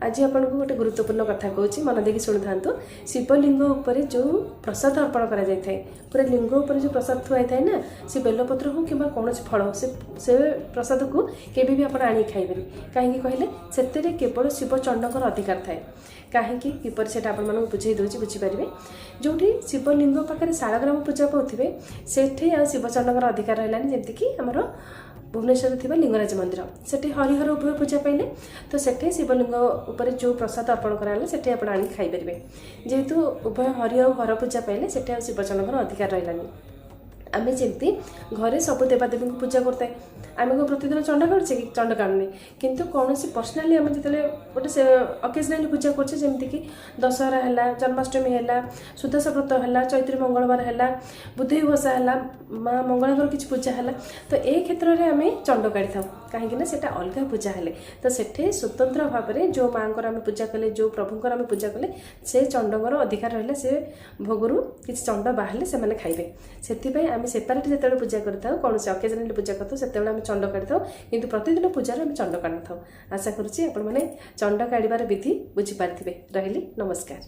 ଆଜି ଆପଣଙ୍କୁ ଗୋଟେ ଗୁରୁତ୍ୱପୂର୍ଣ୍ଣ କଥା କହୁଛି, ମନ ଦେଇକି ଶୁଣୁଥାନ୍ତୁ। ଶିବଲିଙ୍ଗ ଉପରେ ଯେଉଁ ପ୍ରସାଦ ଅର୍ପଣ କରାଯାଇଥାଏ, ପୁରା ଲିଙ୍ଗ ଉପରେ ଯେଉଁ ପ୍ରସାଦ ଥୁଆ ହେଇଥାଏ ନା, ସେ ବେଲପତ୍ର ହଉ କିମ୍ବା କୌଣସି ଫଳ ହଉ, ସେ ପ୍ରସାଦକୁ କେବେ ବି ଆପଣ ଆଣିକି ଖାଇବେନି। କାହିଁକି କହିଲେ ସେଥିରେ କେବଳ ଶିବ ଚଣ୍ଡଙ୍କର ଅଧିକାର ଥାଏ। କାହିଁକି, କିପରି, ସେଇଟା ଆପଣମାନଙ୍କୁ ବୁଝେଇ ଦେଉଛି, ବୁଝିପାରିବେ। ଯେଉଁଠି ଶିବଲିଙ୍ଗ ପାଖରେ ଶାଳଗ୍ରାମ ପୂଜା ପାଉଥିବେ, ସେଠି ଆଉ ଶିବଚଣ୍ଡଙ୍କର ଅଧିକାର ରହିଲାନି। ଯେମିତିକି ଆମର ଭୁବନେଶ୍ୱରରେ ଥିବା ଲିଙ୍ଗରାଜ ମନ୍ଦିର, ସେଠି ହରିହର ଉଭୟ ପୂଜା ପାଇଲେ। ତ ସେଠି ଶିବଲିଙ୍ଗ ଉପରେ ଯେଉଁ ପ୍ରସାଦ ଅର୍ପଣ କରାଗଲା, ସେଠି ଆପଣ ଆଣିକି ଖାଇପାରିବେ। ଯେହେତୁ ଉଭୟ ହରି ଆଉ ହର ପୂଜା ପାଇଲେ, ସେଠି ଆଉ ଶିବଚଣ୍ଡଙ୍କର ଅଧିକାର ରହିଲାନି। ଆମେ ଯେମିତି ଘରେ ସବୁ ଦେବାଦେବୀଙ୍କୁ ପୂଜା କରୁଥାଏ, ଆମେ କ'ଣ ପ୍ରତିଦିନ ଚଣ୍ଡ କାଢୁଛେ କି? ଚଣ୍ଡ କାଢୁନେ। କିନ୍ତୁ କୌଣସି ପର୍ସନାଲି ଆମେ ଯେତେବେଳେ ଗୋଟେ ସେ ଅକେଜନାଲି ପୂଜା କରୁଛେ, ଯେମିତିକି ଦଶହରା ହେଲା, ଜନ୍ମାଷ୍ଟମୀ ହେଲା, ସୁଦଶା ବ୍ରତ ହେଲା, ଚୈତ୍ରୀ ମଙ୍ଗଳବାର ହେଲା, ବୁଧେଇ ଓଷା ହେଲା, ମା ମଙ୍ଗଳାଙ୍କର କିଛି ପୂଜା ହେଲା, ତ ଏଇ କ୍ଷେତ୍ରରେ ଆମେ ଚଣ୍ଡ କାଢ଼ିଥାଉ। କାହିଁକି ନା ସେଇଟା ଅଲଗା ପୂଜା ହେଲେ ତ ସେଠି ସ୍ୱତନ୍ତ୍ର ଭାବରେ ଯେଉଁ ମାଆଙ୍କର ଆମେ ପୂଜା କଲେ, ଯେଉଁ ପ୍ରଭୁଙ୍କର ଆମେ ପୂଜା କଲେ, ସେ ଚଣ୍ଡଙ୍କର ଅଧିକାର ରହିଲା। ସେ ଭୋଗରୁ କିଛି ଚଣ୍ଡ ବାହାରିଲେ ସେମାନେ ଖାଇବେ। ସେଥିପାଇଁ ଆମେ ସେପାରେଟ୍ ଯେତେବେଳେ ପୂଜା କରିଥାଉ, କୌଣସି ଅକେଜନାଲି ପୂଜା କରିଥାଉ, ସେତେବେଳେ ଆମେ ଚଣ୍ଡ କାଢ଼ିଥାଉ। କିନ୍ତୁ ପ୍ରତିଦିନ ପୂଜାରେ ଆମେ ଚଣ୍ଡ କାଢ଼ିନଥାଉ। ଆଶା କରୁଛି ଆପଣମାନେ ଚଣ୍ଡ କାଢ଼ିବାର ବିଧି ବୁଝିପାରିଥିବେ। ରହିଲି, ନମସ୍କାର।